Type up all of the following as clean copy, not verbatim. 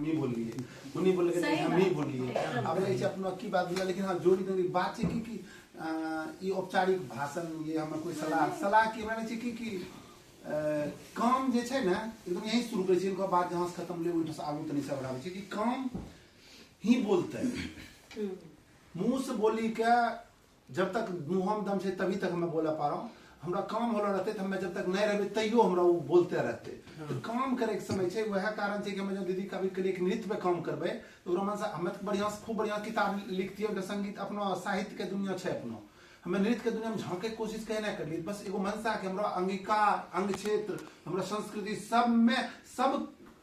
हमही बोललिए, हुनी बोललकै, सही नहीं, हमही बात। बोललिए। एकदम। आब रहै छै अपना की बात भेलै, लेकिन हाँ, जोड़ी देने बात छै कि ई औपचारिक भाषण ये हमे कोई सलाह सलाह की हमरा रहै छै कि काम जे छै ने, एकदम यही शुरू करै छी, इनका बात जहाँ से खत्म ले ओहिठाम से आगू तनी से बढ़ाबै छै कि काम ही बोलते, मुंह से बोली के जब तक मुँह में दम छै तभी तक हमे बोले पा रहा हूँ। हमरा काम होलो रहते तऽ हमे जब तक नहीं रहबे तैयो हमरा ओ बोलते रहते। तऽ काम करे के समय छै। वएह कारण छै कि हमे जब दीदी कभी के लिए नृत्य पे काम करबै तऽ ओकरा मन से हमे तऽ बढ़िया से खूब बढ़िया किताब लिखतियै, ओकरा संगीत अपनो साहित्य के दुनिया छै अपनो। हमे नृत्य के दुनिया में झांके के कोशिश कहे नहीं करलियै, बस एगो मनसा के हमरा अंगिका, अंग क्षेत्र, हमरा संस्कृति सब में सब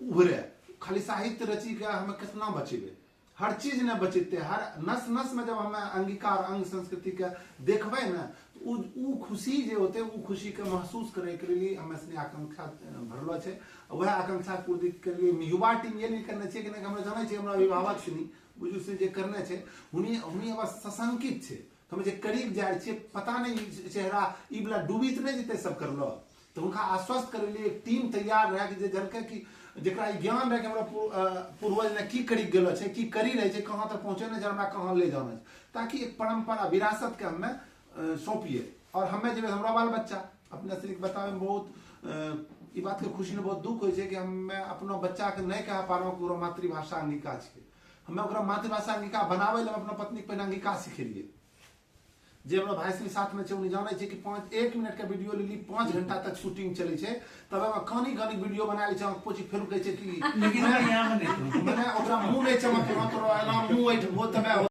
उभरे। खाली साहित्य रची के हमे कितना बचेबै? हर चीज ने बचेते। हर नस नस में जब हमे अंगीकार, अंग संस्कृति के देखबै ने, उ उ खुशी जे होते, उ खुशी के महसूस करे के लिए हमे सनी आकांक्षा भरलो छै। वएह आकांक्षा पूर्ति के लिए युवा टीम ये नहीं करने छै कि नहि हमरा जानै छै, हमरा अभिभावक सनी, बुजुर्ग सनी जे करने छै, हुनी हुनी अब सशंकित छै। हम जे करीब जाइ छियै, पता नहीं ई चेहरा ई वाला डूबी तऽ नहि जेतै सब करलो। तऽ हुनका आश्वस्त करे लिए एक टीम तैयार रहे कि जे जनके कि जेकरा ई ज्ञान रहे कि हमरा पूर्वज ने की करी गेलो छै, की करी रहे छै, कहाँ तक पहुँचेने छै, हमरा कहाँ ले जाना छै, ताकि एक परंपरा विरासत के हमें सौंपिए और हमें जेबै हमरा बाल बच्चा अपने से बतावे में बहुत ई बात के खुशी ने बहुत दुख होइ छै कि हमें अपनो बच्चा के नहीं कह पा रहा कि ओकरा मातृभाषा अंगिका छै। हमें ओकरा मातृभाषा अंगिका बनाबै लए अपना पत्नी के पहिने अंगिका सिखेलिए। जे हमरा भाई सनी साथ में छै, उन्हें जानै छै कि 5 1 मिनट के वीडियो लेली, 5 घंटा तक शूटिंग चलै छै। तब हम कानी कानी वीडियो बना लै छै, पोची फेर कहै छै कि लेकिन हमरा यहाँ में नहीं। मने ओकरा मुंह नहि चमक, तोरा एना मुंह ऐठबो तबे।